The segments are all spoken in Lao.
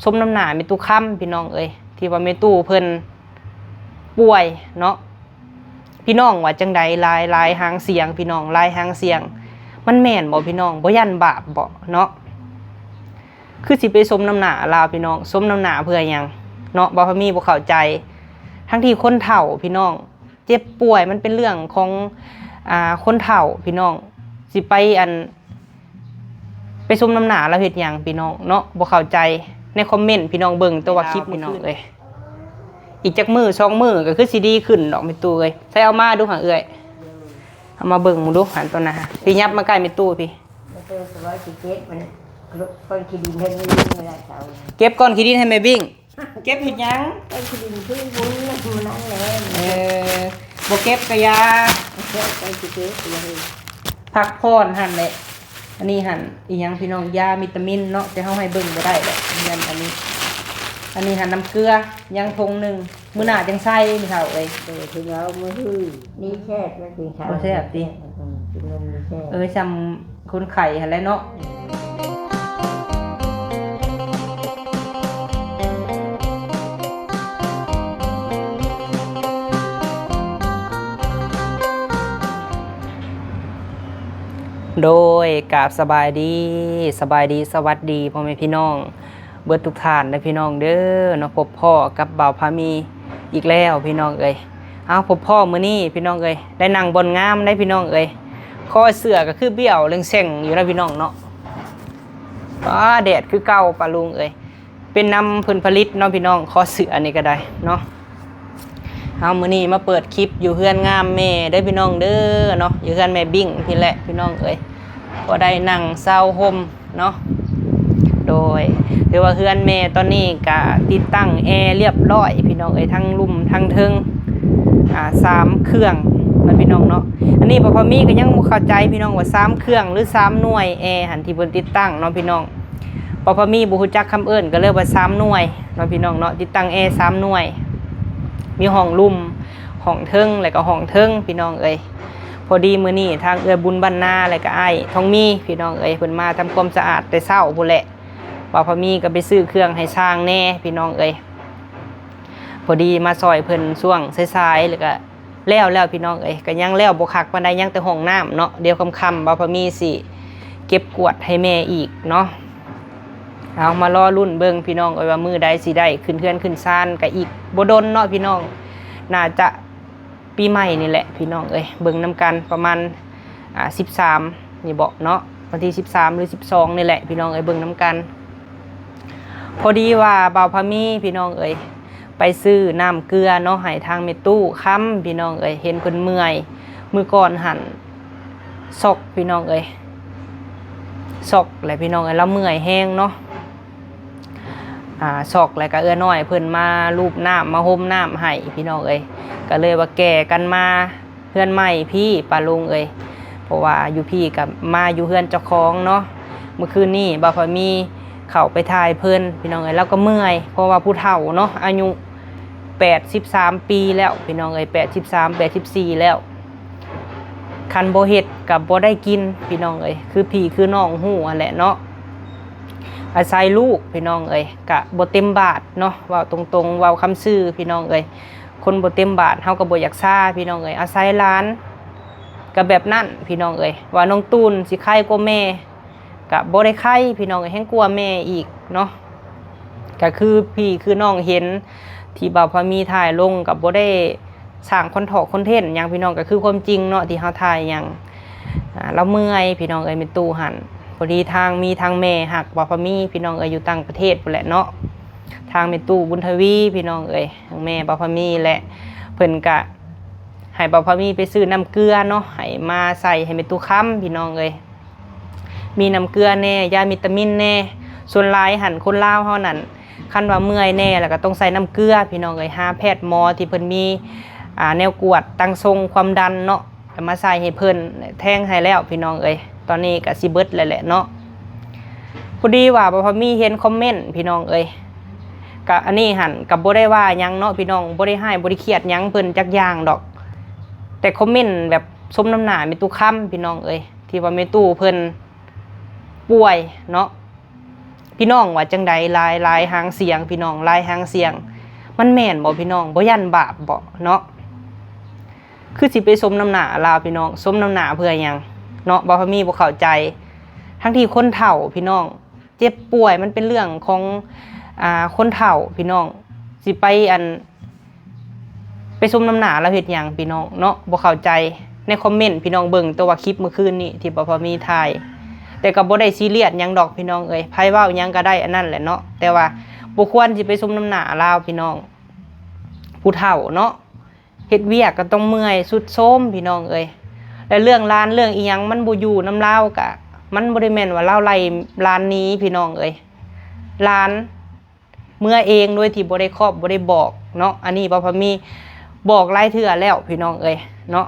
ສົມນຳໜ້າແມ່ຕູ້ຄຳ ພີ່ນ້ອງເອີຍ ທີ່ວ່າແມ່ຕູ້ເພິ່ນປ່ວຍເນາະ. ພີ່ນ້ອງວ່າຈັ່ງໃດ? ລາຍ ລາຍຫາງສຽງ ພີ່ນ້ອງ ລາຍຫາງສຽງ ມັນແມ່ນບໍ່ພີ່ນ້ອງ? ບໍ່ຢ້ານບາບບໍ່ເນາະ? ຄືຊິໄປສົມນຳໜ້າລາວ ພີ່ນ້ອງ ສົມນຳໜ້າເພື່ອຫຍັງເນາະ? ບ່າວພາມີບໍ່ເຂົ້າໃຈ ທັງທີ່ຄົນເຖົ້າ ພີ່ນ້ອງ ເຈັບປ່ວຍ ມັນເປັນເລື່ອງຂອງ ອ່າ ຄົນເຖົ້າ ພີ່ນ້ອງ ຊິໄປ ອັນ ໄປສົມນຳໜ້າລາວເຮັດຫຍັງ ພີ່ນ້ອງເນາະ? ບໍ່ເຂົ້າໃຈ ໃນຄອມເມັນ ພີ່ນ້ອງເບິ່ງແຕ່ວ່າຄລິບ ພີ່ນ້ອງເອີຍ. ອີກຈັກມື້ສອງມື້ກໍຄືຊິດີຂຶ້ນດອກແມ່ຕູ້ເອີຍ. ໃສ່ເອົາມາດູຫາເອື້ອຍ ເອົາມາເບິ່ງດູຫັ້ນ ຕົວນັ້ນ ພີ່ ຫຍັບມາໃກ້ແມ່ຕູ້ ພີ່ ແມ່ຕູ້ວ່າຊິເກັບມັນ ກ້ອນຂີ້ດິນໃຫ້ແມ່ບິ້ງ ເກັບກ້ອນຂີ້ດິນໃຫ້ແມ່ບິ້ງ. ເກັບເຮັດຫຍັງ? ໄປທີ່ດິນທີ່ບຸນນັ້ນແຫຼະ ເອີ ບໍ່ເກັບກະຢ່າ ເກັບໄປທີ່ເກັບ ພັກຜ່ອນຫັ້ນແຫຼະ. ອັນນີ້ຫັ້ນ ອີຫຍັງພີ່ນ້ອງ ຢາວິຕາມິນເນາະ ແຕ່ເຮົາໃຫ້ເບິ່ງບໍ່ໄດ້ດອກ ເຮືອນອັນນີ້. ອັນນີ້ຫັ້ນນ້ຳເກືອ ຍັງຖົງໜຶ່ງ ມື້ໜ້າຈັ່ງໃສ່ ແມ່ເຖົ້າເອີຍ. ເອີ ເພິ່ນເອົາມື້ຮື ນີ້ແຊບ ມັນເປັນຂາວ ບໍ່ແຊບຕິ? ອືມ ກິນນມນີ້ແຊບ ເອີ ຊ່ຳ ຄົນໄຂ້ຫັ້ນແຫຼະເນາະ. ໂດຍ ກາບສະບາຍດີ ສະບາຍດີ ສະຫວັດດີພໍ່ແມ່ພີ່ນ້ອງເບິດທຸກທ່ານເດີພີ່ນ້ອງເດີເນາະ. ພົບພໍ້ກັບບ່າວພາມີອີກແລ້ວພີ່ນ້ອງເອີຍ. ເອົາ ພົບພໍ້ມື້ນີ້ພີ່ນ້ອງເອີຍ ໄດ້ນັ່ງບ່ອນງາມໄດ໋ພີ່ນ້ອງເອີຍ. ຄໍເສື້ອກໍຄືບ້ຽວເຫຼັງແສງຢູ່ນະພີ່ນ້ອງເນາະ. ປ້າ ແດດຄືເກົ່າປ້າລຸງເອີຍ ເປັນນຳເພິ່ນຜະລິດເນາະພີ່ນ້ອງ ຄໍເສື້ອນີ້ກໍໄດ້ເນາະ. ເຮົາມື້ນີ້ມາເປີດຄລິບຢູ່ເຮືອນງາມແມ່ເດີພີ່ນ້ອງເດີເນາະ ຢູ່ເຮືອນແມ່ບິ້ງພີ້ແຫຼະພີ່ນ້ອງເອີຍ. ກໍໄດ້ນັ່ງເຊົາຮົ່ມ ເນາະ. ໂດຍ ຖືວ່າເຮືອນແມ່ຕອນນີ້ກະຕິດຕັ້ງແອຮຽບຮ້ອຍພີ່ນ້ອງເອີຍ ທັງລຸ່ມທັງເທິງ ອ່າ ສາມເຄື່ອງນະພີ່ນ້ອງເນາະ. ອັນນີ້ບ່າວພາມີກໍຍັງບໍ່ເຂົ້າໃຈພີ່ນ້ອງວ່າສາມເຄື່ອງ ຫຼື ສາມໜ່ວຍແອຫັ້ນທີ່ເພິ່ນຕິດຕັ້ງເນາະພີ່ນ້ອງ. ບ່າວພາມີບໍ່ຮູ້ຈັກຄຳເອີ້ນ ກໍເລີຍວ່າສາມໜ່ວຍເນາະພີ່ນ້ອງເນາະ. ຕິດຕັ້ງແອສາມໜ່ວຍ ມີຫ້ອງລຸ່ມ ຫ້ອງເທິງ ແລະກໍຫ້ອງເທິງພີ່ນ້ອງເອີຍ. ພໍດີມື້ນີ້ທາງເອື້ອຍບຸນບ້ານນາ ແລະກະອ້າຍທອງມີພີ່ນ້ອງເອີຍ ເພິ່ນມາທຳຄວາມສະອາດແຕ່ເຊົ້າພຸ້ນແຫຼະ. ບ່າວພາມີກໍໄປຊື້ເຄື່ອງໃຫ້ຊ່າງແດ່ພີ່ນ້ອງເອີຍ. ພໍດີມາຊ່ອຍເພິ່ນຊ່ວງສາຍໆ ແລ້ວກະແລ້ວແລ້ວພີ່ນ້ອງເອີຍ. ກະຍັງແລ້ວບໍ່ຄັກປານໃດ ຍັງແຕ່ຫ້ອງນ້ຳເນາະ. ດຽວຄ່ຳໆ ບ່າວພາມີຊິເກັບກວາດໃຫ້ແມ່ອີກເນາະ. ເອົາ ມາລໍລຸ້ນເບິ່ງພີ່ນ້ອງເອີຍ ວ່າມື້ໃດຊິໄດ້ຂຶ້ນເຮືອນຂຶ້ນຊານ. ກະອີກບໍ່ດົນເນາະພີ່ນ້ອງ ໜ້າຈະ ປີໃໝ່ນີ້ແຫຼະພີ່ນ້ອງເອີຍ. ເບິ່ງນຳກັນປະມານ ອ່າ ສິບສາມນີ້ເບາະເນາະ ວັນທີສິບສາມ ຫຼື ສິບສອງນີ້ແຫຼະພີ່ນ້ອງເອີຍ ເບິ່ງນຳກັນ. ພໍດີວ່າບ່າວພາມີພີ່ນ້ອງເອີຍ ໄປຊື້ນ້ຳເກືອເນາະ ໃຫ້ທາງແມ່ຕູ້ຄຳພີ່ນ້ອງເອີຍ. ເຫັນເພິ່ນເມື່ອຍ ມື້ກ່ອນຫັ້ນ ຊັອກພີ່ນ້ອງເອີຍ ຊັອກແຫຼະພີ່ນ້ອງເອີຍ ລາວເມື່ອຍແຮງເນາະ. ອ່າ ຊັອກ ແລ້ວກະເອື້ອນ້ອຍເພິ່ນມາລູບນ້ຳ ມາຫົ່ມນ້ຳໃຫ້ພີ່ນ້ອງເອີຍ. ກະເລີຍວ່າແກ່ກັນມາເຮືອນໃໝ່ພີ້ປ້າລຸງເອີຍ ເພາະວ່າຢູ່ພີ້ກະມາຢູ່ເຮືອນເຈົ້າຂອງເນາະ. ມື້ຄືນນີ້ບ່າວພາມີເຂົ້າໄປຖ່າຍເພິ່ນພີ່ນ້ອງເອີຍ ລາວກໍເມື່ອຍ ເພາະວ່າຜູ້ເຖົ້າເນາະ ອາຍຸແປດສິບສາມປີແລ້ວພີ່ນ້ອງເອີຍ ແປດສິບສາມ ແປດສິບສີ່ແລ້ວ. ຄັນບໍ່ເຮັດກໍບໍ່ໄດ້ກິນພີ່ນ້ອງເອີຍ ຄືພີ່ຄືນ້ອງຮູ້ຫັ້ນແຫຼະເນາະ. ອາໄສລູກພີ່ນ້ອງເອີຍ ກະບໍ່ເຕັມບາດເນາະ ເວົ້າຕົງໆ ເວົ້າຄຳຊື່ພີ່ນ້ອງເອີຍ. ຄົນບໍ່ເຕັມບາດເຮົາກໍບໍ່ຢາກຊາພີ່ນ້ອງເອີຍ. ອາໄສຫຼານກໍແບບນັ້ນພີ່ນ້ອງເອີຍ ວ່ານ້ອງຕູນຊິໄຄກວ່າແມ່ ກະບໍ່ໄດ້ໄຄພີ່ນ້ອງເອີຍ ແຮງກວ່າແມ່ອີກເນາະ. ກະຄືພີ່ຄືນ້ອງເຫັນທີ່ບ່າວພາມີຖ່າຍລົງ ກະບໍ່ໄດ້ສ້າງຄອນເທນຄອນເທັນຫຍັງພີ່ນ້ອງ ກະຄືຄວາມຈິງເນາະ ທີ່ເຮົາຖ່າຍຫຍັງ. ອ່າ ລາວເມື່ອຍພີ່ນ້ອງເອີຍ ແມ່ຕູ້ຫັ້ນ. ພໍດີທາງ ມີທາງແມ່ຮັກບ່າວພາມີພີ່ນ້ອງເອີຍ ຢູ່ຕ່າງປະເທດພຸ້ນແຫຼະເນາະ ທາງແມ່ຕູ້ບຸນທະວີພີ່ນ້ອງເອີຍ ທາງແມ່ບ່າວພາມີ ແລະ ເພິ່ນກະໃຫ້ບ່າວພາມີໄປຊື້ນ້ຳເກືອເນາະ ໃຫ້ມາໃສ່ໃຫ້ແມ່ຕູ້ຄຳພີ່ນ້ອງເອີຍ. ມີນ້ຳເກືອແດ່ ຢາວິຕາມິນແດ່. ສ່ວນຫຼາຍຫັ້ນ ຄົນລາວເຮົານັ້ນ ຄັນວ່າເມື່ອຍແດ່ ແລ້ວກໍຕ້ອງໃສ່ນ້ຳເກືອພີ່ນ້ອງເອີຍ. ຫາແພດໝໍທີ່ເພິ່ນມີ ອ່າ ແນວກວດຕັ້ງຊົງຄວາມດັນເນາະ ເອົາມາໃສ່ໃຫ້ເພິ່ນ ແທງໃຫ້ແລ້ວພີ່ນ້ອງເອີຍ. ຕອນນີ້ກໍຊິເບິດແລ້ວແຫຼະເນາະ. ພໍດີວ່າບ່າວພາມີເຫັນຄອມເມັນພີ່ນ້ອງເອີຍ ກະອັນນີ້ຫັ້ນກໍບໍ່ໄດ້ວ່າຫຍັງເນາະພີ່ນ້ອງ ບໍ່ໄດ້ຮ້າຍ ບໍ່ໄດ້ຄຽດຫຍັງເພິ່ນຈັກຢ່າງດອກ. ແຕ່ຄອມເມັນແບບສົມນ້ຳໜ້າແມ່ຕູ້ຄຳພີ່ນ້ອງເອີຍ ທີ່ວ່າແມ່ຕູ້ເພິ່ນປ່ວຍເນາະ. ພີ່ນ້ອງວ່າຈັ່ງໃດ? ຫຼາຍ ຫຼາຍຫາງສຽງ ພີ່ນ້ອງ ຫຼາຍຫາງສຽງ. ມັນແມ່ນບໍ່ພີ່ນ້ອງ? ບໍ່ຢ້ານບາບບໍ່ເນາະ? ຄືຊິໄປສົມນ້ຳໜ້າລາວພີ່ນ້ອງ, ສົມນ້ຳໜ້າເພື່ອຫຍັງເນາະ? ບ່າວພາມີບໍ່ເຂົ້າໃຈ. ທັງທີ່ຄົນເຖົ້າພີ່ນ້ອງ ເຈັບປ່ວຍ ມັນເປັນເລື່ອງຂອງ ອ່າ ຄົນເຖົ້າພີ່ນ້ອງ ຊິໄປ ອັນ ໄປສົມນ້ຳໜ້າລາວເຮັດຫຍັງພີ່ນ້ອງເນາະ? ບໍ່ເຂົ້າໃຈ. ໃນຄອມເມັນພີ່ນ້ອງເບິ່ງ ແຕ່ວ່າຄລິບມື້ຄືນນີ້ທີ່ບ່າວພາມີຖ່າຍ, ແຕ່ກໍບໍ່ໄດ້ຊີຣຽສຫຍັງດອກພີ່ນ້ອງເອີຍ, ໃຜເວົ້າຫຍັງກໍໄດ້ອັນນັ້ນແຫຼະເນາະ. ແຕ່ວ່າບໍ່ຄວນຊິໄປສົມນ້ຳໜ້າລາວພີ່ນ້ອງ, ຜູ້ເຖົ້າເນາະ ເຮັດວຽກກໍຕ້ອງເມື່ອຍຊຸດໂຊມພີ່ນ້ອງເອີຍ. ແລະເລື່ອງຫຼານເລື່ອງອີ່ຫຍັງ ມັນບໍ່ຢູ່ນຳລາວ ກະມັນບໍ່ໄດ້ແມ່ນວ່າລາວໄລ່ຫຼານໜີພີ່ນ້ອງເອີຍ. ຫຼານເມືອເອງໂດຍທີ່ບໍ່ໄດ້ຄອບບໍ່ໄດ້ບອກເນາະ. ອັນນີ້ບ່າວພາມີບອກຫຼາຍເທື່ອແລ້ວພີ່ນ້ອງເອີຍເນາະ.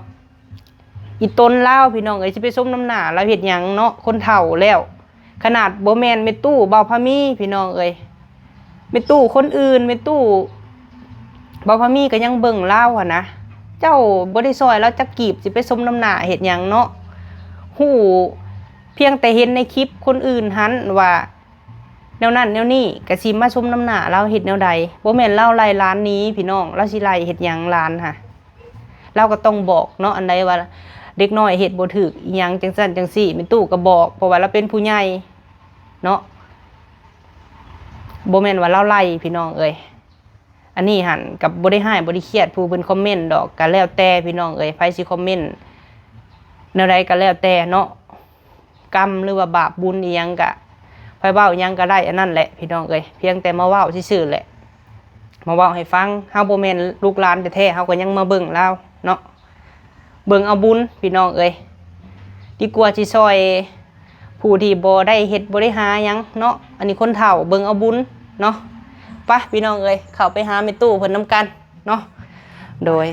ອີ່ຕົນລາວພີ່ນ້ອງເອີຍ ຊິໄປສົມນ້ຳໜ້າລາວເຮັດຫຍັງເນາະ? ຄົນເຖົ້າແລ້ວ. ຂະໜາດບໍ່ແມ່ນແມ່ຕູ້ ບ່າວພາມີພີ່ນ້ອງເອີຍ, ແມ່ຕູ້ຄົນອື່ນ ແມ່ຕູ້ບ່າວພາມີກໍຍັງເບິ່ງລາວຫັ້ນນະ. ເຈົ້າບໍ່ໄດ້ຊ່ອຍລາວຈັກກີບ ຊິໄປສົມນ້ຳໜ້າເຮັດຫຍັງເນາະ? ຮູ້ພຽງແຕ່ເຫັນໃນຄລິບຄົນອື່ນຫັ້ນວ່າແນວນັ້ນແນວນີ້ ກໍຊິມາສົມນ້ຳໜ້າລາວເຮັດແນວໃດ? ບໍ່ແມ່ນລາວໄລ່ຫຼານໜີພີ່ນ້ອງ, ລາວຊິໄລ່ເຮັດຫຍັງຫຼານຫະ? ລາວກໍຕ້ອງບອກເນາະ, ອັນໃດວ່າເດັກນ້ອຍເຮັດບໍ່ຖືກອີ່ຫຍັງຈັ່ງຊັ້ນຈັ່ງຊີ້ ແມ່ຕູ້ກໍບອກ ເພາະວ່າລາວເປັນຜູ້ໃຫຍ່ເນາະ. ບໍ່ແມ່ນວ່າລາວໄລ່ພີ່ນ້ອງເອີຍ. ອັນນີ້ຫັ້ນກໍບໍ່ໄດ້ຮ້າຍບໍ່ໄດ້ຄຽດຜູ້ເພິ່ນຄອມເມັນດອກ, ກໍແລ້ວແຕ່ພີ່ນ້ອງເອີຍ ໃຜຊິຄອມເມັນແນວໃດກໍແລ້ວແຕ່ເນາະ. ກຳ ຫຼືວ່າບາບບຸນອີ່ຫຍັງກະ ໃຜເວົ້າຫຍັງກະໄດ້ອັນນັ້ນແຫຼະພີ່ນ້ອງເອີຍ, ພຽງແຕ່ມາເວົ້າຊື່ໆແຫຼະ ມາເວົ້າໃຫ້ຟັງ. ເຮົາບໍ່ແມ່ນລູກຫຼານແທ້ໆ ເຮົາກໍຍັງມາເບິ່ງລາວເນາະ, ເບິ່ງເອົາບຸນພີ່ນ້ອງເອີຍ. ດີກວ່າຊິຊ່ອຍຜູ້ທີ່ບໍ່ໄດ້ເຮັດບໍ່ໄດ້ຫາຫຍັງເນາະ, ອັນນີ້ຄົນເຖົ້າເບິ່ງເອົາບຸນເນາະ. ໄປພີ່ນ້ອງເອີຍ ເຂົ້າໄປຫາແມ່ຕູ້ເພິ່ນນຳກັນ ເນາະ. ໂດຍ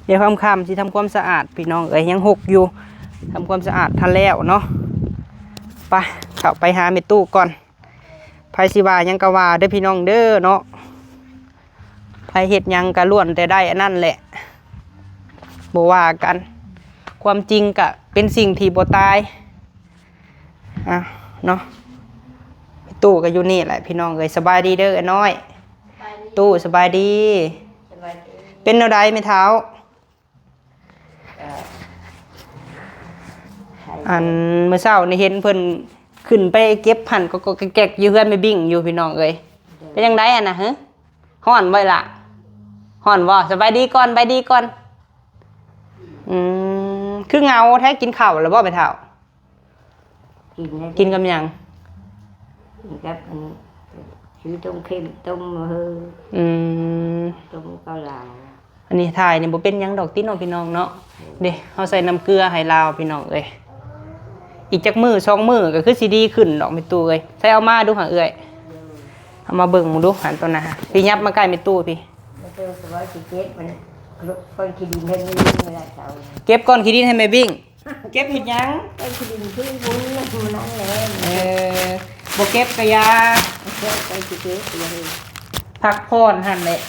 ດຽວຄ່ຳໆຊິທຳຄວາມສະອາດພີ່ນ້ອງເອີຍ, ຍັງຮົກຢູ່, ທຳຄວາມສະອາດທັນແລ້ວເນາະ. ໄປ ເຂົ້າໄປຫາແມ່ຕູ້ກ່ອນ. ໃຜຊິວ່າຫຍັງກໍວ່າເດີພີ່ນ້ອງເດີເນາະ, ໃຜເຮັດຫຍັງກໍລ້ວນແຕ່ໄດ້ອັນນັ້ນແຫຼະ, ບໍ່ວ່າກັນ. ຄວາມຈິງກໍເປັນສິ່ງທີ່ບໍ່ຕາຍ. ອ່ະ ເນາະ ຕູ້ກໍຢູ່ນີ້ແຫຼະພີ່ນ້ອງເອີຍ. ສະບາຍດີເດີອ້າຍນ້ອຍ. ສະບາຍດີຕູ້ ສະບາຍດີ. ສະບາຍດີ. ເປັນແນວໃດແມ່ເຖົ້າ? ອັນມື້ເຊົ້ານີ້ເຫັນເພິ່ນຂຶ້ນໄປເກັບຫັ້ນ ກໍແກກຢູ່ເຮືອນແມ່ບິ້ງຢູ່ພີ່ນ້ອງເອີຍ. ເປັນຈັ່ງໃດຫັ້ນນະ? ຮຶ ຮ້ອນບໍ່ລະ? ຮ້ອນບໍ່? ສະບາຍດີກ່ອນ ສະບາຍດີກ່ອນ. ອືມ ຄືເຫງົາແທ້. ກິນເຂົ້າແລ້ວບໍ່ແມ່ເຖົ້າ? ກິນແລ້ວ. ກິນກັບຫຍັງ? ກິນກັບອັນ ຊື້ຕົ້ມເຂັ້ມ ຕົ້ມຫື. ອືມ ຕົ້ມເຂົ້າຫຼາວ. ອັນນີ້ຖ່າຍນີ້ບໍ່ເປັນຫຍັງດອກຕິເນາະພີ່ນ້ອງເນາະ. ເດ້ ເຮົາໃສ່ນ້ຳເກືອໃຫ້ລາວພີ່ນ້ອງເອີຍ, ອີກຈັກມື້ສອງມື້ກໍຄືຊິດີຂຶ້ນດອກແມ່ຕູ້ເອີຍ. ໃສ່ເອົາມາດູຫາເອື້ອຍ, ເອົາມາເບິ່ງດູຫັ້ນ ຕົວນັ້ນ. ພີ່ ຫຍັບມາໃກ້ແມ່ຕູ້ພີ່. ແມ່ຕູ້ສະບາຍຊິເກັບມັນ ກ້ອນຂີ້ດິນໃຫ້ແມ່ບິ້ງ. ເກັບກ້ອນຂີ້ດິນໃຫ້ແມ່ບິ້ງ. ເກັບເຮັດຫຍັງ? ໄປຂີ້ດິນທີ່ບຸນນັ້ນແຫຼະ. ເອີ ບໍ່ເກັບກະຢ່າ, ເກັບໄປຊິເກັບ. ພັກຜ່ອນຫັ້ນແຫຼະ.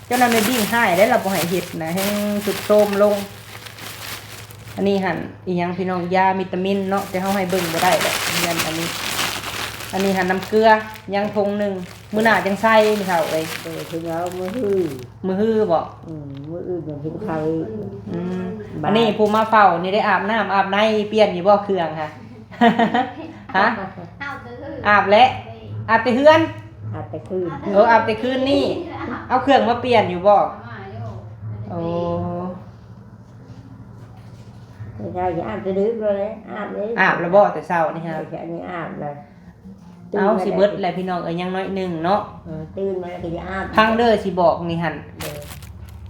ເຈົ້ານັ້ນແມ່ບິ້ງຮ້າຍໄດ໋ ລະບໍ່ໃຫ້ເຮັດນະ, ແຮ່ງຊຸດໂຊມລົງ. ອັນນີ້ຫັ້ນ ອີ່ຫຍັງພີ່ນ້ອງ, ຢາວິຕາມິນເນາະ, ແຕ່ເຮົາໃຫ້ເບິ່ງບໍ່ໄດ້ດອກ. ເຮືອນອັນນີ້ ອັນນີ້ຫັ້ນນ້ຳເກືອ ຍັງຖົງໜຶ່ງ. ມື້ໜ້າຈັ່ງໃສ່ແມ່ເຖົ້າເອີຍ. ໂດຍ ເພິ່ນວ່າມື້ຮື. ມື້ຮືບໍ? ອືມ ມື້ອື່ນຍັງເຫັນເຂົາອີກ. ອືມ ບາດ ອັນນີ້ຜູ້ມາເຝົ້ານີ້ໄດ້ອາບນ້ຳອາບໃນ ປ່ຽນຢູ່ບໍ່ເຄື່ອງຫະ? ຫະ? ອາບແລ້ວ. ອາບແຕ່ເຮືອນ? ອາບແຕ່ຄືນ. ເອີ ອາບແຕ່ຄືນນີ້. ເອົາເຄື່ອງມາປ່ຽນຢູ່ບໍ່? ໂອ້ ເຈົ້າຊິອາບແຕ່ດຶກແລ້ວແຫຼະ. ອາບເລີຍ. ອາບແລ້ວບໍ່ແຕ່ເຊົ້ານີ້ຫະ? ເຈົ້າຊິອາບແລ້ວ. ເອົາ ຊິເບິດແລ້ວພີ່ນ້ອງເອີຍ, ຍັງໜ້ອຍໜຶ່ງເນາະ. ເອີ ຕື່ນມາແລ້ວກໍຊິອາບ. ຟັງເດີ ຊິບອກນີ້ຫັ້ນ. ໂດຍ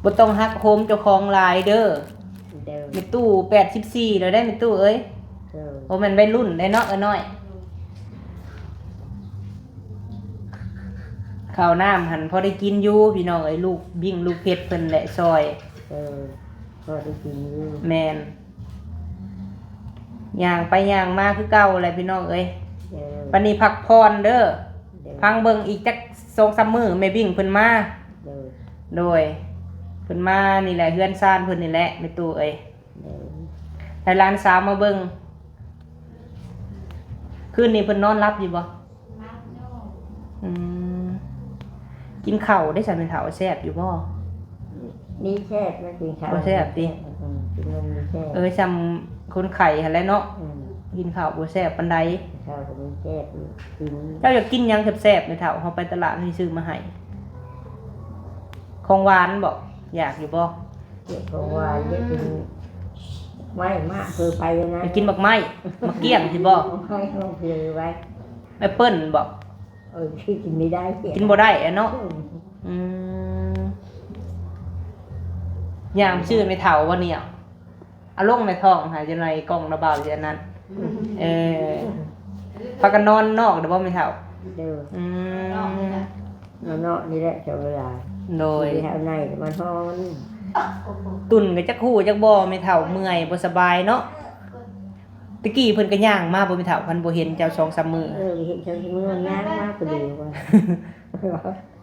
ບໍ່ຕ້ອງຮັກໂຮມເຈົ້າຂອງຫຼາຍເດີ. ໂດຍ ແມ່ຕູ້ແປດສິບສີ່ແລ້ວໄດ໋ແມ່ຕູ້ເອີຍ. ໂດຍ ບໍ່ແມ່ນໄວລຸ້ນໄດ໋ເນາະ ເອື້ອຍນ້ອຍ. ເຂົ້ານ້ຳຫັ້ນພໍໄດ້ກິນຢູ່ພີ່ນ້ອງເອີຍ, ລູກບິ້ງລູກເພັດເພິ່ນແຫຼະຊ່ອຍ. ເອີ ພໍໄດ້ກິນຢູ່. ແມ່ນ. ຍ່າງໄປຍ່າງມາຄືເກົ່າແຫຼະພີ່ນ້ອງເອີຍ. ເອີ ບັດນີ້ພັກຜ່ອນເດີ. ໂດຍ ຟັງເບິ່ງອີກຈັກສອງສາມມື້ແມ່ບິ້ງເພິ່ນມາ. ໂດຍ ໂດຍ ເພິ່ນມານີ້ແຫຼະ, ເຮືອນຊານເພິ່ນນີ້ແຫຼະແມ່ຕູ້ເອີຍ. ໂດຍ ໃຫ້ຫຼານສາວມາເບິ່ງ. ຄືນນີ້ເພິ່ນນອນຫຼັບຢູ່ບໍ່? ຫຼັບຢູ່. ອືມ ກິນເຂົ້າໄດ້ຊັ້ນແມ່ເຖົ້າ ແຊບຢູ່ບໍ່? ນີ້ແຊບ ມັນກິນເຂົ້າ ບໍ່ແຊບຕິ? ອືມ ກິນນມນີ້ແຊບ ເອີ ຊ່ຳຄົນໄຂ້ຫັ້ນແຫຼະເນາະ ອືມ ກິນເຂົ້າບໍ່ແຊບປານໃດ ເຂົ້າກໍບໍ່ແຊບຢູ່ ກິນ ເຈົ້າຢາກກິນຫຍັງແຊບໆ ແມ່ເຖົ້າ ເຮົາໄປຕະຫຼາດເຮົາຊິຊື້ມາໃຫ້ ຂອງຫວານບໍ? ຢາກຢູ່ບໍ່? ຂອງຫວານ ຢາກກິນໄມ້ ມາເພີໄປນະ ຢາກກິນໝາກໄມ້ ໝາກກ້ຽງຊິບໍ່? ໝາກໄມ້ ເພີໄວ້ ແອັບເປິ້ນບໍ? ເອີ ກິນບໍ່ໄດ້ ກິນບໍ່ໄດ້ແຫຼະເນາະ ອືມ ອືມ ຍ່າງຊື້ແມ່ເຖົ້າບໍ່ນີ້ ເອົາລົງໃນທ້ອງຫາ ຈັກໜ່ອຍກ້ອງລະບ່າວຊິອັນນັ້ນ ເອີ ພາກັນນອນນອກເດີບໍ່ແມ່ເຖົ້າ? ໂດຍ ອືມ ນອນນອກນີ້ແຫຼະ ເຈົ້າເວລາ ໂດຍ ຊິໄປຫາໃນມັນຮ້ອນ ຕຸ່ນກໍຈັກຮູ້ຈັກບໍ່ແມ່ເຖົ້າ ເມື່ອຍບໍ່ສະບາຍເນາະ ແຕ່ກີ້ເພິ່ນກໍຍ່າງມາບໍ່ແມ່ເຖົ້າ ຄັນບໍ່ເຫັນເຈົ້າສອງສາມມື້ ເອີ ເຫັນສອງສາມມື້ຍ່າງມາຜູ້ດຽວ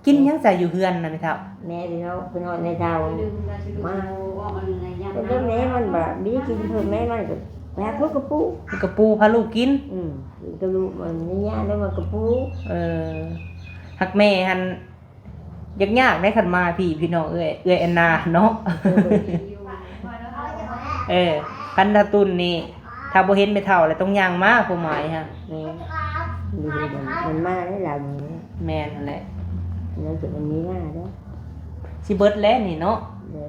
ກິນຫຍັງຊະຢູ່ເຮືອນນະແມ່ເຖົ້າ? ແມ່ພີ່ນ້ອງ ເພິ່ນຮອດແມ່ເຖົ້າມາ ເພິ່ນກໍແມ່ມັນບາດມີກິນ ເພິ່ນແມ່ມັນກໍໄປຫາຄຸດກະປູ ກະປູພາລູກກິນ ອືມ ກິນກັບລູກ ມັນຍາກແລ້ວມັນກະປູ ເອີ ຮັກແມ່ຫັ້ນ ຢາກຍາກໄດ໋ ຄັນມາພີ້ພີ່ນ້ອງເອີຍ ເອື້ອຍແອນນາເນາະ ເອີ ເອີ ຄັນຖ້າຕຸ່ນນີ້ ຖ້າບໍ່ເຫັນແມ່ເຖົ້າແລ້ວຕ້ອງຍ່າງມາ ຄວາມໝາຍຫັ້ນ ແມ່ນ ມັນມາໄດ້ຫຼາຍມື້ ແມ່ນຫັ້ນແຫຼະ ແລ້ວຈະມັນມີມາເດ້ ຊິເບິດແລ້ວນີ້ເນາະ ເອີ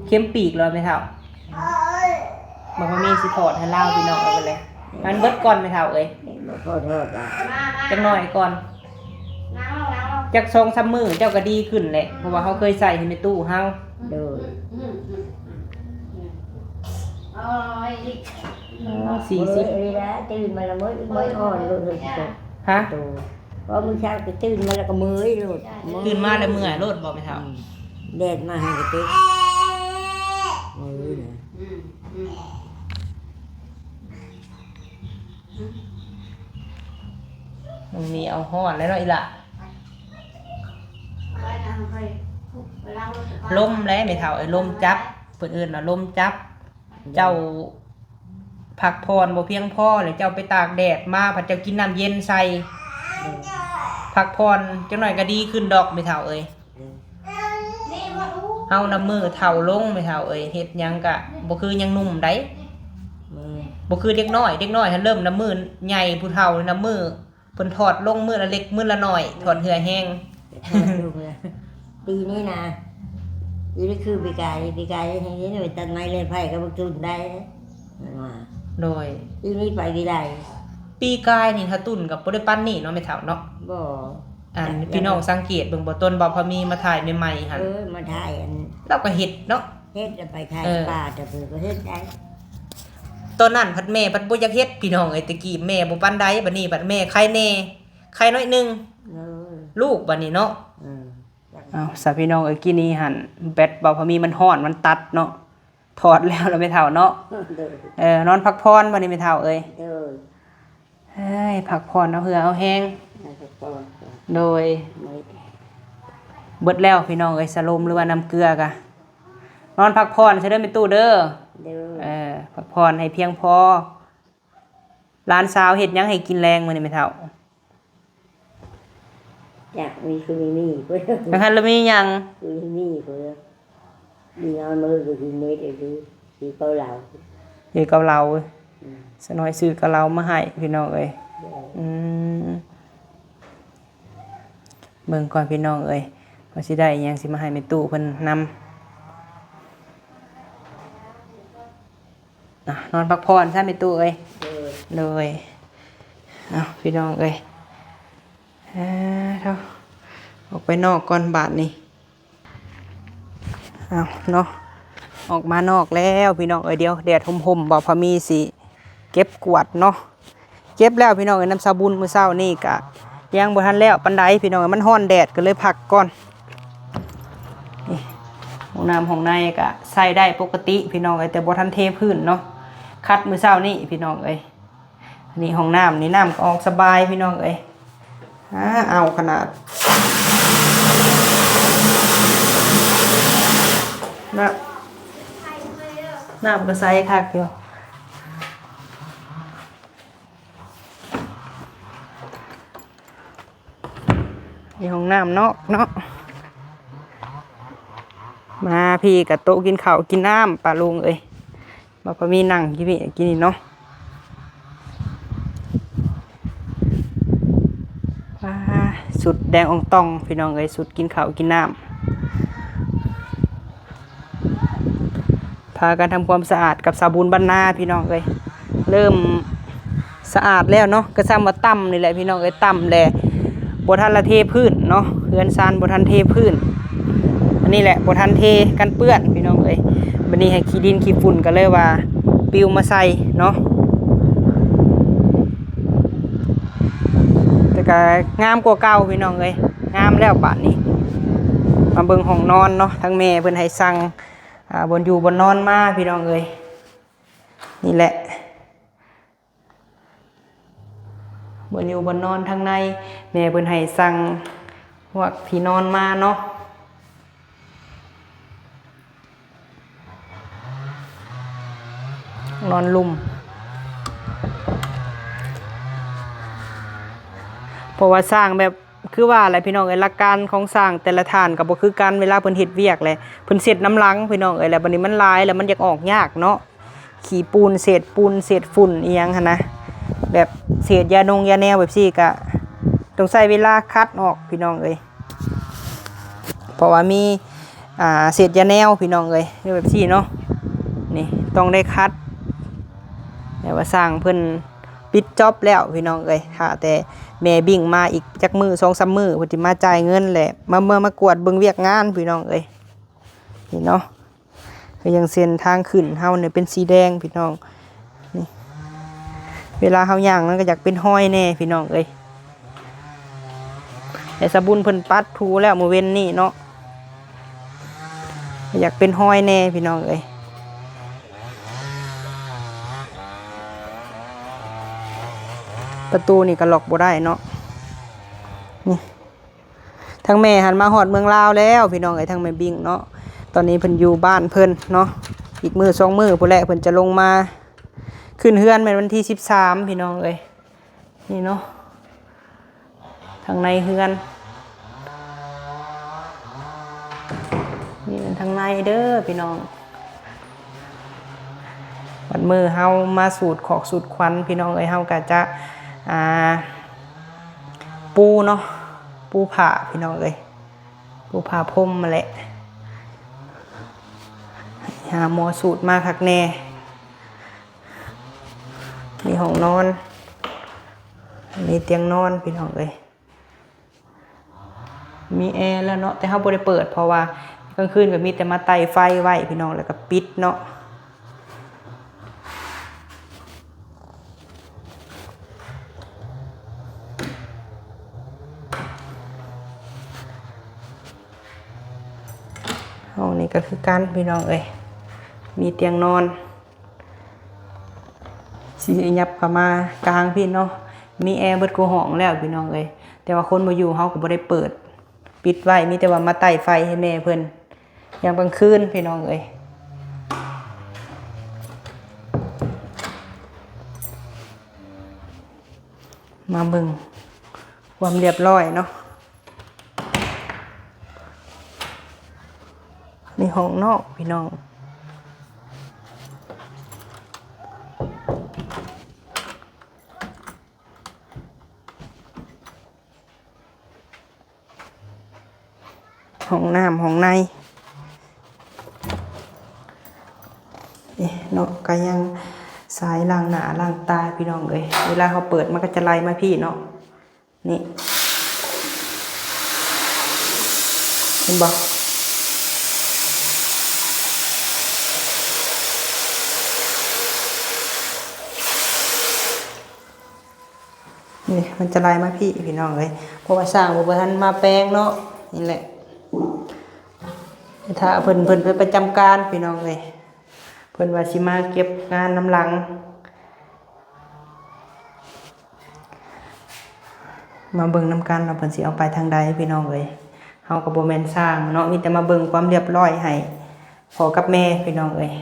ເຂັມປີກແລ້ວແມ່ເຖົ້າ ບໍ່ມີ ຊິຖອດໃຫ້ລາວພີ່ນ້ອງເອີຍ ມັນເບິດກ່ອນແມ່ເຖົ້າເອີຍ ບໍ່ພໍຖອດວ່າ ຈັກໜ້ອຍກ່ອນ ຈັກສອງສາມມື້ເຈົ້າກໍດີຂຶ້ນແຫຼະ ເພາະວ່າເຮົາເຄີຍໃສ່ໃຫ້ແມ່ຕູ້ເຮົາ ໂດຍ ອືມ ອືມ ອືມ ອືມ ອໍ ສີ່ສິບ ເອີຍ ເວລາຕື່ນມາລະເມີດ ເມີດອ່ອນໂລດເຮີຍ ຮະ ໂຕ ພໍມື້ເຊົ້າກໍຕື່ນມາແລ້ວກໍເມີຍໂລດ ຕື່ນມາແລ້ວເມື່ອຍໂລດບໍ່ແມ່ເຖົ້າ ອືມ ແດດມາໃຫ້ກໍເຕັກ ເມີຍ ອືມ ອືມ ອືມ ອືມ ນ້ອງມີເອົາຮ້ອນແລ້ວເນາະອີ່ຫຼ້າ ລົມແຫຼະແມ່ເຖົ້າເອີຍ ລົມຈັບ ເພິ່ນເອີ້ນວ່າລົມຈັບ ເຈົ້າພັກຜ່ອນບໍ່ພຽງພໍ ແລ້ວເຈົ້າໄປຕາກແດດມາ ພັດເຈົ້າກິນນ້ຳເຢັນໃສ່ ພັກຜ່ອນຈັກໜ້ອຍກໍດີຂຶ້ນດອກແມ່ເຖົ້າເອີຍ. ເຮົານຳມື້ເຖົ້າລົງແມ່ເຖົ້າເອີຍ ເຮັດຫຍັງກະບໍ່ຄືຍັງໜຸ່ມໃດ໋ ບໍ່ຄືເດັກນ້ອຍ ເດັກນ້ອຍຫັ້ນເລີ່ມນຳມື້ໃຫຍ່ ຜູ້ເຖົ້ານຳມື້ເພິ່ນຖອດລົງມື້ລະເລັກມື້ລະໜ້ອຍ ຖອດເຫື່ອແຮງ. ປີນີ້ນະ ອີນີ້ຄືປີກາຍ ປີກາຍເຮັດຫຍັງນີ້ ໄປຕັດໄມ້ເລັດໄຜ່ກັບບັກຕຸ່ນໄດ້ ໂດຍ ປີນີ້ໄປບໍ່ໄດ້. ປີກາຍນີ້ຖ້າຕຸ່ນກໍບໍ່ໄດ້ປານນີ້ເນາະແມ່ເຖົ້າເນາະ ບໍ່ ອັນ ອັນ ພີ່ນ້ອງສັງເກດເບິ່ງບໍ່ ຕອນບ່າວພາມີມາຖ່າຍໃໝ່ໆຫັ້ນ ເອີ ມາຖ່າຍອັນ ລາວກໍເຮັດເນາະ ເຮັດແລ້ວໄປຖ່າຍ ເອີ ປ່າ ແຕ່ເພິ່ນກໍເຮັດໄດ້. ຕອນນັ້ນພັດແມ່ພັດບໍ່ຢາກເຮັດພີ່ນ້ອງເອີຍ ແຕ່ກີ້ແມ່ບໍ່ປານໃດ ບັດນີ້ພັດແມ່ໄຄແດ່ ໄຄໜ້ອຍໜຶ່ງ ເອີ ລູກບັດນີ້ເນາະ ເອີ ເອົາຊະພີ່ນ້ອງເອີຍ ກີ້ນີ້ຫັ້ນແບັດບ່າວພາມີມັນຮ້ອນ ມັນຕັດເນາະ ຖອດແລ້ວລະແມ່ເຖົ້າເນາະ ໂດຍ ເອີ ນອນພັກຜ່ອນບັດນີ້ແມ່ເຖົ້າເອີຍ ໂດຍ ເອີຍ ພັກຜ່ອນເອົາເຫື່ອເອົາແຮງ ນອນພັກຜ່ອນ ໂດຍ ເບິດແລ້ວພີ່ນ້ອງເອີຍ ສະລົມ ຫຼືວ່ານ້ຳເກືອກະ ນອນພັກຜ່ອນຊະເດີແມ່ຕູ້ເດີ ໂດຍ ເອີ ພັກຜ່ອນໃຫ້ພຽງພໍ. ຫຼານສາວເຮັດຫຍັງໃຫ້ກິນແລງມື້ນີ້ແມ່ເຖົ້າ? ຢາກມີຄືມີໝີ່ພຸ້ນ ຈັ່ງຊັ້ນລະມີຫຍັງ ຄືມີໝີ່ພຸ້ນ ມີເອົາມື້ກໍກິນເມັດເອງ ຄືເກົາເລົາ ຄືເກົາເລົາ ອືມ ສາວນ້ອຍຊື້ເກົາເລົາມາໃຫ້ພີ່ນ້ອງເອີຍ ໂດຍ ອືມ ເບິ່ງກ່ອນພີ່ນ້ອງເອີຍ ວ່າຊິໄດ້ອີ່ຫຍັງຊິມາໃຫ້ແມ່ຕູ້ເພິ່ນນຳ. ນອນພັກຜ່ອນຊະແມ່ຕູ້ເອີຍ ໂດຍ ໂດຍ ເອົາພີ່ນ້ອງເອີຍ ເອີ ເອົາ ອອກໄປນອກກ່ອນບາດນີ້ ເອົາເນາະ ອອກມານອກແລ້ວພີ່ນ້ອງເອີຍ ດຽວແດດຮົ່ມໆ ບ່າວພາມີຊິເກັບກວາດເນາະ. ເກັບແລ້ວພີ່ນ້ອງເອີຍ ນຳສາວບຸນມື້ເຊົ້ານີ້ກະຍັງບໍ່ທັນແລ້ວປານໃດພີ່ນ້ອງເອີຍ ມັນຮ້ອນແດດກໍເລີຍພັກກ່ອນ. ນີ້ ຫ້ອງນ້ຳຫ້ອງໃນກະໃຊ້ໄດ້ປົກກະຕິພີ່ນ້ອງເອີຍ ແຕ່ບໍ່ທັນເທພື້ນເນາະ ຂັດມື້ເຊົ້ານີ້ພີ່ນ້ອງເອີຍ. ນີ້ຫ້ອງນ້ຳນີ້ ນ້ຳກໍອອກສະບາຍພີ່ນ້ອງເອີຍ ອ້າ ເອົາຂະໜາດ ນ້ຳ ນ້ຳກໍໃສຄັກຢູ່. ຢູ່ຫ້ອງນ້ຳນອກເນາະ. ມາພີ້ກະໂຕະກິນເຂົ້າກິນນ້ຳ ປ້າລຸງເອີຍ. ມາພໍມີນັ່ງຢູ່ພີ້ກິນນີ້ເນາະ. ວ້າ ຊຸດແດງອອງຕອງ ພີ່ນ້ອງເອີຍ, ຊຸດກິນເຂົ້າກິນນ້ຳ. ພາກັນທຳຄວາມສະອາດກັບສາວບຸນບ້ານນາ ພີ່ນ້ອງເອີຍ. ເລີ່ມສະອາດແລ້ວເນາະ, ກະຊ້ຳວ່າຕ່ຳນີ້ແຫຼະ ພີ່ນ້ອງເອີຍ, ຕ່ຳແຫຼະ ບໍ່ທັນລະເທພື້ນເນາະ, ເຮືອນຊານບໍ່ທັນເທພື້ນ. ອັນນີ້ແຫຼະ ບໍ່ທັນເທກັນເປື້ອນ ພີ່ນ້ອງເອີຍ. ບັດນີ້ໃຫ້ຂີ້ດິນຂີ້ຝຸ່ນກໍເລີຍວ່າປິວມາໃສ່ເນາະ. ແຕ່ກໍງາມກວ່າເກົ່າ ພີ່ນ້ອງເອີຍ, ງາມແລ້ວບາດນີ້. ມາເບິ່ງຫ້ອງນອນເນາະ, ທາງແມ່ເພິ່ນໃຫ້ສັ່ງ ອ່າ ບ່ອນຢູ່ບ່ອນນອນມາ ພີ່ນ້ອງເອີຍ. ນີ້ແຫຼະ ບ່ອນຢູ່ບ່ອນນອນທາງໃນ, ແມ່ເພິ່ນໃຫ້ສັ່ງພວກທີ່ນອນມາເນາະ, ນອນລຸ່ມ. ເພາະວ່າສ້າງແບບ ຄືວ່າແຫຼະ ພີ່ນ້ອງເອີຍ, ຫຼັກການຂອງຊ່າງແຕ່ລະທ່ານກໍບໍ່ຄືກັນ. ເວລາເພິ່ນເຮັດວຽກແຫຼະ ເພິ່ນເຊັດນຳຫຼັງ ພີ່ນ້ອງເອີຍ, ແລ້ວບັດນີ້ມັນຫຼາຍ ແລ້ວມັນຢາກອອກຍາກເນາະ, ຂີ້ຝຸ່ນ ເສດຝຸ່ນ ເສດຝຸ່ນອີ່ຫຍັງຫັ້ນນະ, ແບບເສດຢານົງຢາແນວແບບຊີ້ ກະຕ້ອງໃຊ້ເວລາຂັດອອກ ພີ່ນ້ອງເອີຍ. ເພາະວ່າມີ ອ່າ ເສດຢາແນວ ພີ່ນ້ອງເອີຍ, ແບບຊີ້ເນາະ, ນີ້ຕ້ອງໄດ້ຂັດ. ແຕ່ວ່າຊ່າງເພິ່ນປິດຈອບແລ້ວ ພີ່ນ້ອງເອີຍ, ຖ້າແຕ່ແມ່ບິ້ງມາອີກຈັກມື້ ສອງສາມມື້ ເພິ່ນຊິມາຈ່າຍເງິນ ແລະ ມາ ເມືອມາກວດເບິ່ງວຽກງານ ພີ່ນ້ອງເອີຍ. ນີ້ເນາະ, ຄືຢ່າງເຊັ່ນທາງຂຶ້ນເຮົານີ້ເປັນສີແດງ ພີ່ນ້ອງ. ນີ້ ເວລາເຮົາຍ່າງມັນກໍຢາກເປັນຮອຍແດ່ ພີ່ນ້ອງເອີຍ. ແຕ່ສາວບຸນເພິ່ນປັດຖູແລ້ວມື້ເວັນນີ້ເນາະ, ຢາກເປັນຮອຍແດ່ ພີ່ນ້ອງເອີຍ. ປະຕູນີ້ກໍລັອກບໍ່ໄດ້ເນາະ. ນີ້ ທາງແມ່ຫັ້ນມາຮອດເມືອງລາວແລ້ວ ພີ່ນ້ອງເອີຍ, ທາງແມ່ບິ້ງເນາະ. ຕອນນີ້ເພິ່ນຢູ່ບ້ານເພິ່ນເນາະ, ອີກມື້ສອງມື້ພຸ້ນແຫຼະ ເພິ່ນຈະລົງມາ. ຂຶ້ນເຮືອນແມ່ນວັນທີສິບສາມ ພີ່ນ້ອງເອີຍ. ນີ້ເນາະ ທາງໃນເຮືອນ, ນີ້ແມ່ນທາງໃນເດີ ພີ່ນ້ອງ. ບັດມື້ເຮົາມາສູດຂອກສູດຂວັນ ພີ່ນ້ອງເອີຍ, ເຮົາກໍຈະ ອ່າ ປູເນາະ, ປູຜ້າ ພີ່ນ້ອງເອີຍ, ປູຜ້າພົມຫັ້ນແຫຼະ. ຫາໝໍສູດມາຄັກແນ່. ມີຫ້ອງນອນ ມີຕຽງນອນ ພີ່ນ້ອງເອີຍ. ມີແອແລ້ວເນາະ, ແຕ່ເຮົາບໍ່ໄດ້ເປີດ ເພາະວ່າກາງຄືນກໍມີແຕ່ມາໄຕ້ໄຟໄວ້ ພີ່ນ້ອງ, ແລ້ວກໍປິດເນາະ. ຫ້ອງນີ້ກໍຄືກັນ ພີ່ນ້ອງເອີຍ, ມີຕຽງນອນ. ຊິຫຍັບເຂົ້າມາກາງພີ້ເນາະ, ມີແອເບິດຄູ່ຫ້ອງແລ້ວ ພີ່ນ້ອງເອີຍ, ແຕ່ວ່າຄົນບໍ່ຢູ່ ເຮົາກໍບໍ່ໄດ້ເປີດ ປິດໄວ້, ມີແຕ່ວ່າມາໄຕ້ໄຟໃຫ້ແມ່ເພິ່ນ ຍາມກາງຄືນ ພີ່ນ້ອງເອີຍ. ມາເບິ່ງຄວາມລຽບຮ້ອຍເນາະ. ນີ້ຫ້ອງນອກ ພີ່ນ້ອງ. ຫ້ອງນ້ຳຫ້ອງໃນເນາະ, ກໍຍັງສາຍລ້າງໜ້າລ້າງຕາ ພີ່ນ້ອງເອີຍ. ເວລາເຮົາເປີດ ມັນກໍຈະໄຫຼມາພີ້ເນາະ. ນີ້ ເຫັນບໍ່? ນີ້ ມັນຈະໄຫຼມາພີ້ ພີ່ນ້ອງເອີຍ, ເພາະວ່າຊ່າງບໍ່ທັນມາແປງເນາະ. ນີ້ແຫຼະ ຖ້າເພິ່ນ ເພິ່ນໄປປະຈຳການ ພີ່ນ້ອງເອີຍ, ເພິ່ນວ່າຊິມາເກັບງານນຳຫຼັງ. ມາເບິ່ງນຳກັນວ່າເພິ່ນຊິເອົາໄປທາງໃດ ພີ່ນ້ອງເອີຍ. ເຮົາກໍບໍ່ແມ່ນຊ່າງເນາະ, ມີແຕ່ມາເບິ່ງຄວາມລຽບຮ້ອຍໃຫ້ພໍ່ກັບແມ່ ພີ່ນ້ອງເອີຍ.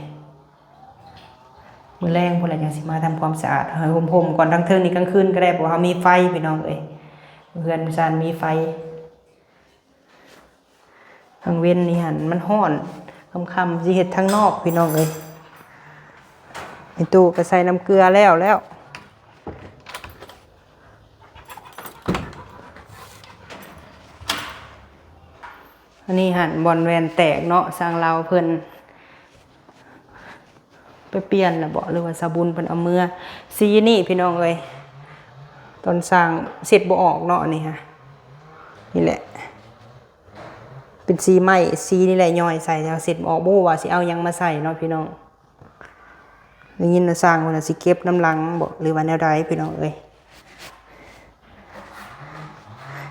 ມື້ແລງພຸ້ນລະ ຈັ່ງຊິມາທຳຄວາມສະອາດໃຫ້ຮົ່ມໆກ່ອນ. ທາງເທິງນີ້ກາງຄືນກໍໄດ້ ເພາະວ່າເຮົາມີໄຟ ພີ່ນ້ອງເອີຍ, ເຮືອນຊານມີໄຟ. ກາງເວັນນີ້ຫັ້ນມັນຮ້ອນ ຄ່ຳໆຊິເຮັດທາງນອກພີ່ນ້ອງເອີຍ. ແມ່ຕູ້ກໍໃສ່ນ້ຳເກືອແລ້ວແລ້ວ. ອັນນີ້ຫັ້ນບ່ອນແວ່ນແຕກເນາະ ຊ່າງລາວເພິ່ນ ໄປປ່ຽນລະເບາະ ຫຼືວ່າສາວບຸນເພິ່ນເອົາເມືອ? ສີນີ້ພີ່ນ້ອງເອີຍ ຕອນຊ່າງເຊັດບໍ່ອອກເນາະ ອັນນີ້ຫະ ນີ້ແຫຼະ ເປັນສີໄມ້ ສີນີ້ແຫຼະຍ້ອຍໃສ່ ແຕ່ວ່າເຊັດບໍ່ອອກ ບໍ່ຮູ້ວ່າຊິເອົາຫຍັງມາໃສ່ເນາະພີ່ນ້ອງ. ໄດ້ຍິນວ່າຊ່າງເພິ່ນວ່າຊິເກັບນຳຫຼັງເບາະ ຫຼືວ່າແນວໃດພີ່ນ້ອງເອີຍ.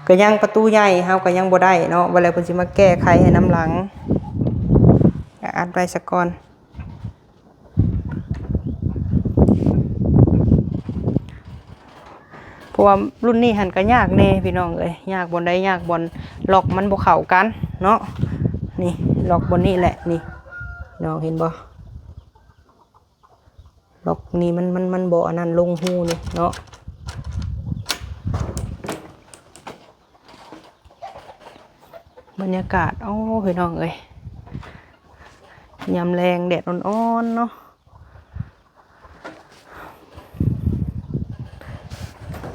ກໍຍັງປະຕູໃຫຍ່ເຮົາກໍຍັງບໍ່ໄດ້ເນາະ ວ່າແລ້ວເພິ່ນຊິມາແກ້ໄຂໃຫ້ນຳຫຼັງ ກໍອັດໄວ້ສາກ່ອນ. ເພາະວ່າລຸ້ນນີ້ຫັ້ນກໍຍາກແດ່ພີ່ນ້ອງເອີຍ ຍາກບ່ອນໃດ ຍາກບ່ອນລັອກມັນບໍ່ເຂົ້າກັນເນາະ. ນີ້ລັອກບ່ອນນີ້ແຫຼະ ນີ້ ນ້ອງເຫັນບໍ່? ລັອກນີ້ມັນ ມັນ ມັນບໍ່ອັນນັ້ນ ລົງຮູນີ້ເນາະ. ບັນຍາກາດ ໂອ້ ພີ່ນ້ອງເອີຍ ຍາມແລງແດດອ່ອນໆເນາະ.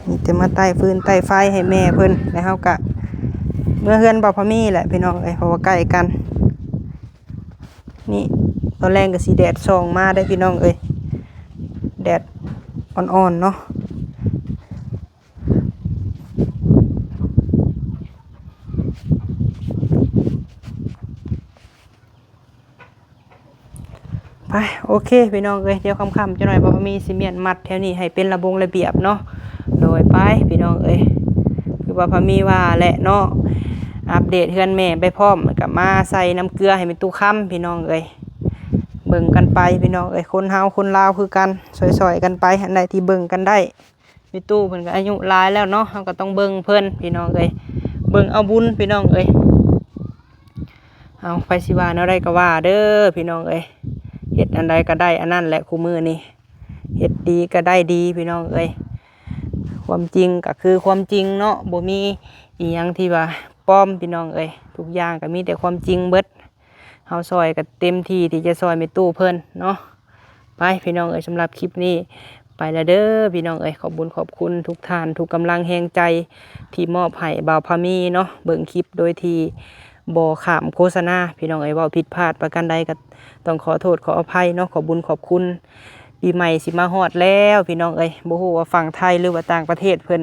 ມີແຕ່ມາໄຕ້ຟືນໄຕ້ໄຟໃຫ້ແມ່ເພິ່ນ ແລ້ວເຮົາກະເມືອເຮືອນບ່າວພາມີແຫຼະພີ່ນ້ອງເອີຍ ເພາະວ່າໃກ້ກັນ. ນີ້ຕອນແລງກໍຊິແດດສ່ອງມາໄດ໋ພີ່ນ້ອງເອີຍ ແດດອ່ອນໆເນາະ. ໄປ ໂອເຄພີ່ນ້ອງເອີຍ ດຽວຄ່ຳໆຈັກໜ້ອຍ ບ່າວພາມີຊິມ້ຽນມັດແຖວນີ້ໃຫ້ເປັນລະບົງລະບຽບເນາະ. ໂດຍ ໄປພີ່ນ້ອງເອີຍ ຄືວ່າພາມີວ່າແຫຼະເນາະ ອັບເດດເຮືອນແມ່ໄປພ້ອມ ແລ້ວກໍມາໃສ່ນ້ຳເກືອໃຫ້ແມ່ຕູ້ຄຳພີ່ນ້ອງເອີຍ. ເບິ່ງກັນໄປພີ່ນ້ອງເອີຍ ຄົນເຮົາຄົນລາວຄືກັນ ຊ່ອຍໆກັນໄປ ອັນໃດທີ່ເບິ່ງກັນໄດ້. ແມ່ຕູ້ເພິ່ນກໍອາຍຸຫຼາຍແລ້ວເນາະ ເຮົາກໍຕ້ອງເບິ່ງເພິ່ນພີ່ນ້ອງເອີຍ ເບິ່ງເອົາບຸນພີ່ນ້ອງເອີຍ. ເອົາ ໃຜຊິວ່າແນວໃດກໍວ່າເດີພີ່ນ້ອງເອີຍ ເຮັດອັນໃດກໍໄດ້ອັນນັ້ນແຫຼະ ຄູ່ມື້ນີ້ເຮັດດີກໍໄດ້ດີພີ່ນ້ອງເອີຍ. ຄວາມຈິງກໍຄືຄວາມຈິງເນາະ ບໍ່ມີອີ່ຫຍັງທີ່ວ່າປອມພີ່ນ້ອງເອີຍ ທຸກຢ່າງກໍມີແຕ່ຄວາມຈິງເບິດ. ເຮົາຊ່ອຍກໍເຕັມທີ່ທີ່ຈະຊ່ອຍແມ່ຕູ້ເພິ່ນເນາະ. ໄປພີ່ນ້ອງເອີຍ ສຳລັບຄລິບນີ້ໄປແລ້ວເດີພີ່ນ້ອງເອີຍ. ຂອບບຸນຂອບຄຸນທຸກທ່ານ ທຸກກຳລັງແຮງໃຈທີ່ມອບໃຫ້ບ່າວພາມີເນາະ ເບິ່ງຄລິບໂດຍທີ່ບໍ່ຂ້າມໂຄສະນາພີ່ນ້ອງເອີຍ. ເວົ້າຜິດພາດປະການໃດກໍຕ້ອງຂໍໂທດຂໍອະໄພເນາະ. ຂອບບຸນຂອບຄຸນ ປີໃໝ່ຊິມາຮອດແລ້ວພີ່ນ້ອງເອີຍ ບໍ່ຮູ້ວ່າຝັ່ງໄທ ຫຼືວ່າຕ່າງປະເທດເພິ່ນ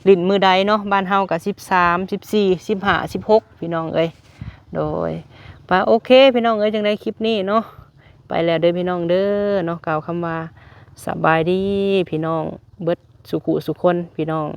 ຫຼິ້ນມື້ໃດເນາະ. ບ້ານເຮົາກໍສິບສາມ ສິບສີ່ ສິບຫ້າ ສິບຫົກພີ່ນ້ອງເອີຍ. ໂດຍ ປະ ໂອເຄພີ່ນ້ອງເອີຍ ຈັ່ງໃດຄລິບນີ້ເນາະ ໄປແລ້ວເດີພີ່ນ້ອງເດີເນາະ. ກ່າວຄຳວ່າສະບາຍດີພີ່ນ້ອງເບິດສູ່ຜູ້ສູ່ຄົນພີ່ນ້ອງ.